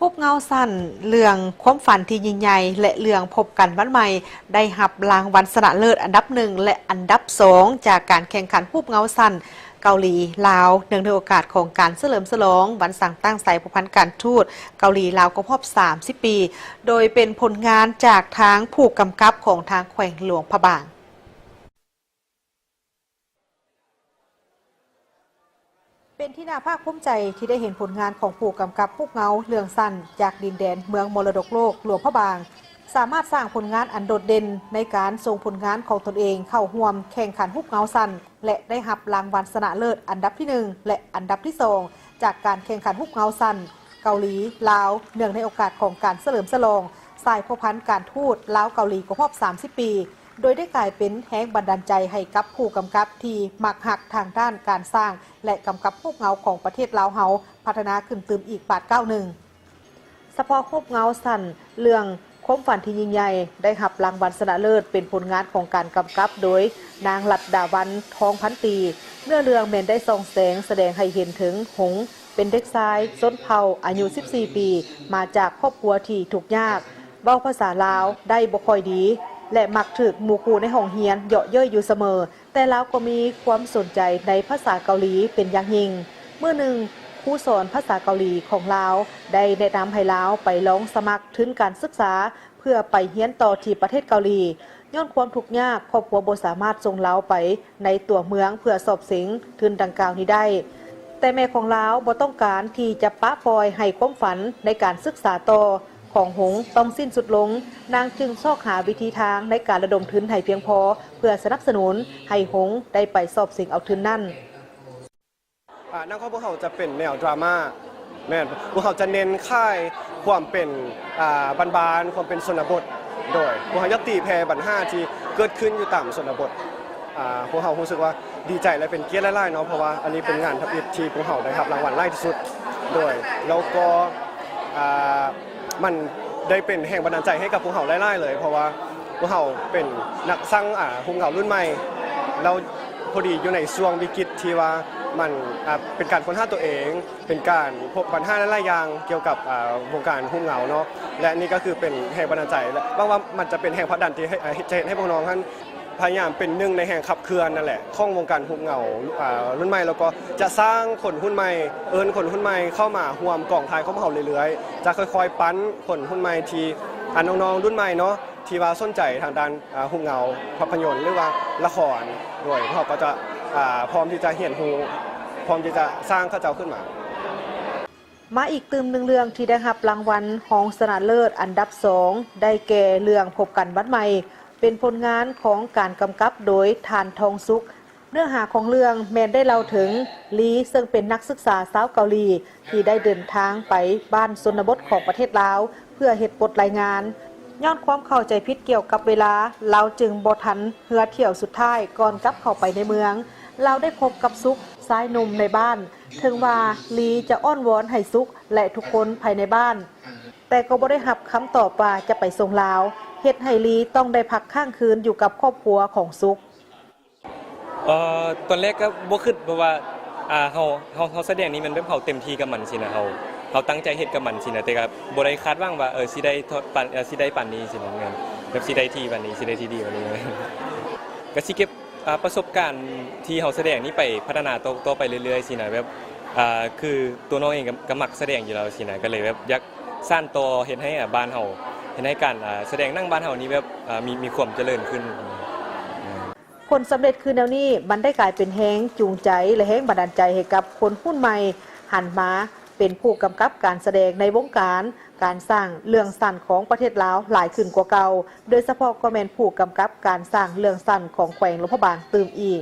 ຮູບເງົາສັ້ນເລື່ອງຄວາມຝັນທີ່ຍິ່ງໃຫຍ່ ແລະ ເລື່ອງພົບກັນວັນໃໝ່ ໄດ້ຮັບລາງວັນຊະນະເລີດອັນດັບໜຶ່ງ ແລະ ອັນດັບສອງ ຈາກການແຂ່ງຂັນຮູບເງົາສັ້ນເກົາຫຼີ-ລາວ ເນື່ອງໃນໂອກາດຂອງການສະເຫຼີມສະຫຼອງວັນສ້າງຕັ້ງສາຍພົວພັນການທູດເກົາຫຼີ-ລາວ ຄົບຮອບສາມສິບປີ ໂດຍເປັນຜົນງານຈາກທາງຜູ້ກຳກັບຂອງທາງແຂວງຫຼວງພະບາງ. ເປັນທີ່ໜ້າພາກພູມໃຈທີ່ໄດ້ເຫັນຜົນງານຂອງຜູ້ກຳກັບຮູບເງົາເລື່ອງສັ້ນຈາກດິນແດນເມືອງມໍລະດົກໂລກຫຼວງພະບາງ ສາມາດສ້າງຜົນງານອັນໂດດເດັ່ນໃນການສົ່ງຜົນງານຂອງຕົນເອງເຂົ້າຮ່ວມແຂ່ງຂັນຮູບເງົາສັ້ນ ແລະ ໄດ້ຮັບລາງວັນຊະນະເລີດອັນດັບທີໜຶ່ງ ແລະ ອັນດັບທີສອງ ຈາກການແຂ່ງຂັນຮູບເງົາສັ້ນເກົາຫຼີ-ລາວ ເນື່ອງໃນໂອກາດຂອງການສະເຫຼີມສະຫຼອງສາຍພົວພັນການທູດລາວ-ເກົາຫຼີຄົບຮອບສາມສິບປີ. ໂດຍໄດ້ກາຍເປັນແຮງບັນດານໃຈໃຫ້ກັບຜູ້ກຳກັບທີ່ມັກຮັກທາງດ້ານການສ້າງ ແລະ ກຳກັບຮູບເງົາຂອງປະເທດລາວເຮົາພັດທະນາຂຶ້ນຕື່ມອີກບາດກ້າວໜຶ່ງ. ສະເພາະຮູບເງົາສັ້ນເລື່ອງຄວາມຝັນທີ່ຍິ່ງໃຫຍ່ ໄດ້ຮັບລາງວັນຊະນະເລີດເປັນຜົນງານຂອງການກຳກັບໂດຍນາງ ລັດດາວັນ ທອງພັນຕີ. ເນື້ອເລື່ອງແມ່ນໄດ້ສ່ອງແສງສະແດງໃຫ້ເຫັນເຖິງ ຫົງ ເປັນເດັກຊາຍຊົນເຜົ່າອາຍຸສິບສີ່ປີ ມາຈາກຄອບຄົວທີ່ທຸກຍາກ. ເວົ້າພາສາລາວໄດ້ບໍ່ຄ່ອຍດີ ແລະ ມັກຖືກໝູ່ຄູ່ໃນຫ້ອງຮຽນເຍາະເຍີ້ຍຢູ່ສະເໝີ, ແຕ່ລາວກໍມີຄວາມສົນໃຈໃນພາສາເກົາຫຼີເປັນຢ່າງຍິ່ງ. ມື້ໜຶ່ງ, ຄູສອນພາສາເກົາຫຼີຂອງລາວໄດ້ແນະນຳໃຫ້ລາວໄປລອງສະໝັກທຶນການສຶກສາ ເພື່ອໄປຮຽນຕໍ່ທີ່ປະເທດເກົາຫຼີ. ຍ້ອນຄວາມທຸກຍາກ, ຄອບຄົວບໍ່ສາມາດສົ່ງລາວໄປໃນຕົວເມືອງເພື່ອສອບເສັງທຶນດັ່ງກ່າວນີ້ໄດ້. ແຕ່ແມ່ຂອງລາວບໍ່ຕ້ອງການທີ່ຈະປະປ່ອຍໃຫ້ຄວາມຝັນໃນການສຶກສາຕໍ່ຂອງຫົງຕ້ອງສິ້ນສຸດລົງ, ນາງຈຶ່ງຊອກຫາວິທີທາງໃນການລະດົມທຶນໃຫ້ພຽງພໍ ເພື່ອສະໜັບສະໜູນໃຫ້ຫົງໄດ້ໄປສອບເສັງເອົາທຶນນັ້ນ. ອາ ໜັງຂອງພວກເຮົາຈະເປັນແນວດຣາມາ ແມ່ນ ພວກເຮົາຈະເນັ້ນຂາຍຄວາມເປັນ ອາ ບ້ານໆ ຄວາມເປັນຊົນນະບົດ ໂດຍພວກເຮົາຢາກຕີແຜ່ບັນຫາທີ່ເກີດຂຶ້ນຢູ່ຕາມຊົນນະບົດ. ອາ ພວກເຮົາຮູ້ສຶກວ່າດີໃຈ ແລະ ເປັນກຽດຫຼາຍໆ ເນາະ ເພາະວ່າອັນນີ້ເປັນງານທຳອິດທີ່ພວກເຮົາໄດ້ຮັບລາງວັນຫຼາຍທີ່ສຸດ ໂດຍ ແລ້ວກໍ ອາ ມັນໄດ້ເປັນແຮງບັນດານໃຈໃຫ້ກັບພວກເຮົາຫຼາຍໆ ເລີຍ ເພາະວ່າພວກເຮົາເປັນນັກສ້າງ ອາ ຮູບເງົາລຸ້ນໃໝ່ ແລ້ວພໍດີຢູ່ໃນຊ່ວງວິກິດທີ່ວ່າມັນ ອາ ເປັນການຄົ້ນຫາຕົວເອງ ເປັນການພົບບັນຫາຫຼາຍໆຢ່າງກ່ຽວກັບ ອາ ວົງການຮູບເງົາເນາະ ແລະ ນີ້ກໍຄືເປັນແຮງບັນດານໃຈ ແລະ ຫວັງວ່າມັນຈະເປັນແຮງຜັກດັນທີ່ໃຫ້ ອາ ຈະເຮັດໃຫ້ພວກນ້ອງຫັ້ນພະຍາຍາມເປັນໜຶ່ງໃນແຮງຂັບເຄື່ອນນັ້ນແຫຼະ ຂອງວົງການຮູບເງົາ ອາ ລຸ້ນໃໝ່ ແລ້ວກໍຈະສ້າງຄົນຮຸ່ນໃໝ່ ເອີ້ນຄົນຮຸ່ນໃໝ່ເຂົ້າມາຮ່ວມກອງຖ່າຍຂອງພວກເຮົາເລື້ອຍໆ ຈະຄ່ອຍໆ ປັ້ນຄົນຮຸ່ນໃໝ່ທີ່ ອາ ນ້ອງໆ ລຸ້ນໃໝ່ເນາະ ທີ່ວ່າສົນໃຈທາງດ້ານ ອາ ຮູບເງົາ ພາບພະຍົນ ຫຼືວ່າລະຄອນ ໂດຍພວກເຮົາກໍຈະ ອາ ພ້ອມທີ່ຈະຮຽນຮູ້ ພ້ອມທີ່ຈະສ້າງເຂົາເຈົ້າຂຶ້ນມາ. ມາອີກຕື່ມໜຶ່ງເລື່ອງທີ່ໄດ້ຮັບລາງວັນຮອງຊະນະເລີດອັນດັບສອງ ໄດ້ແກ່ເລື່ອງພົບກັນວັນໃໝ່ ເປັນຜົນງານຂອງການກຳກັບໂດຍທ່ານ ທອງສຸກ. ເນື້ອຫາຂອງເລື່ອງແມ່ນໄດ້ເລົ່າເຖິງ ລີ ເຊິ່ງເປັນນັກສຶກສາຊາວເກົາຫຼີ ທີ່ໄດ້ເດີນທາງໄປບ້ານຊົນນະບົດຂອງປະເທດລາວ ເພື່ອເຮັດບົດລາຍງານ. ຍ້ອນຄວາມເຂົ້າໃຈຜິດກ່ຽວກັບເວລາ, ລາວຈຶ່ງບໍ່ທັນເຮືອຖ້ຽວສຸດທ້າຍກ່ອນກັບເຂົ້າໄປໃນເມືອງ. ລາວໄດ້ພົບກັບສຸກ, ຊາຍໜຸ່ມໃນບ້ານ. ເຖິງວ່າລີຈະອ້ອນວອນໃຫ້ສຸກ ແລະ ທຸກຄົນພາຍໃນບ້ານ, ແຕ່ກໍບໍ່ໄດ້ຮັບຄຳຕອບວ່າຈະໄປສົ່ງລາວ, ເຮັດໃຫ້ລີຕ້ອງໄດ້ພັກຄ້າງຄືນຢູ່ກັບຄອບຄົວຂອງສຸກ. ເອີ ຕອນແລກກໍບໍ່ຄິດ ເພາະວ່າ ອ່າ ເຮົາ ເຮົາ ເຮົາສະແດງນີ້ແມ່ນແບບເຮົາເຕັມທີ່ກັບມັນຊີ້ນະ ເຮົາ ເຮົາຕັ້ງໃຈເຮັດກັບມັນຊີ້ນະ ແຕ່ກໍບໍ່ໄດ້ຄາດຫວັງວ່າ ເອີ ຊິໄດ້ເທົ່າ ປານ ເອີ ຊິໄດ້ປານນີ້ຊີ້ນະ ແມ່ນແບບຊິໄດ້ທີ່ປານນີ້ ຊິໄດ້ທີ່ດີປານນີ້ ກໍຊິເກັບ ອ່າ ປະສົບການທີ່ເຮົາສະແດງນີ້ໄປພັດທະນາຕໍ່ ຕໍ່ໄປເລື້ອຍໆຊີ້ນະ ແບບ ອ່າ ຄືຕົວນ້ອງເອງກໍ ກໍມັກສະແດງຢູ່ແລ້ວຊີ້ນະ ກໍເລີຍແບບຢາກສານຕໍ່ເຮັດໃຫ້ ອ່າ ບ້ານເຮົາ ເຮັດໃຫ້ການ ອ່າ ສະແດງໜັງບ້ານເຮົານີ້ແບບ ອ່າ ມີ ມີຄວາມຈະເລີນຂຶ້ນ. ຜົນສຳເລັດຄືແນວນີ້ ມັນໄດ້ກາຍເປັນແຮງຈູງໃຈ ແລະ ແຮງບັນດານໃຈໃຫ້ກັບຄົນຮຸ່ນໃໝ່ ຫັນມາເປັນຜູ້ກຳກັບການສະແດງໃນວົງການການສ້າງເລື່ອງສັ້ນຂອງປະເທດລາວຫຼາຍຂຶ້ນກວ່າເກົ່າ, ໂດຍສະເພາະກໍແມ່ນຜູ້ກຳກັບການສ້າງເລື່ອງສັ້ນຂອງແຂວງຫຼວງພະບາງຕື່ມອີກ.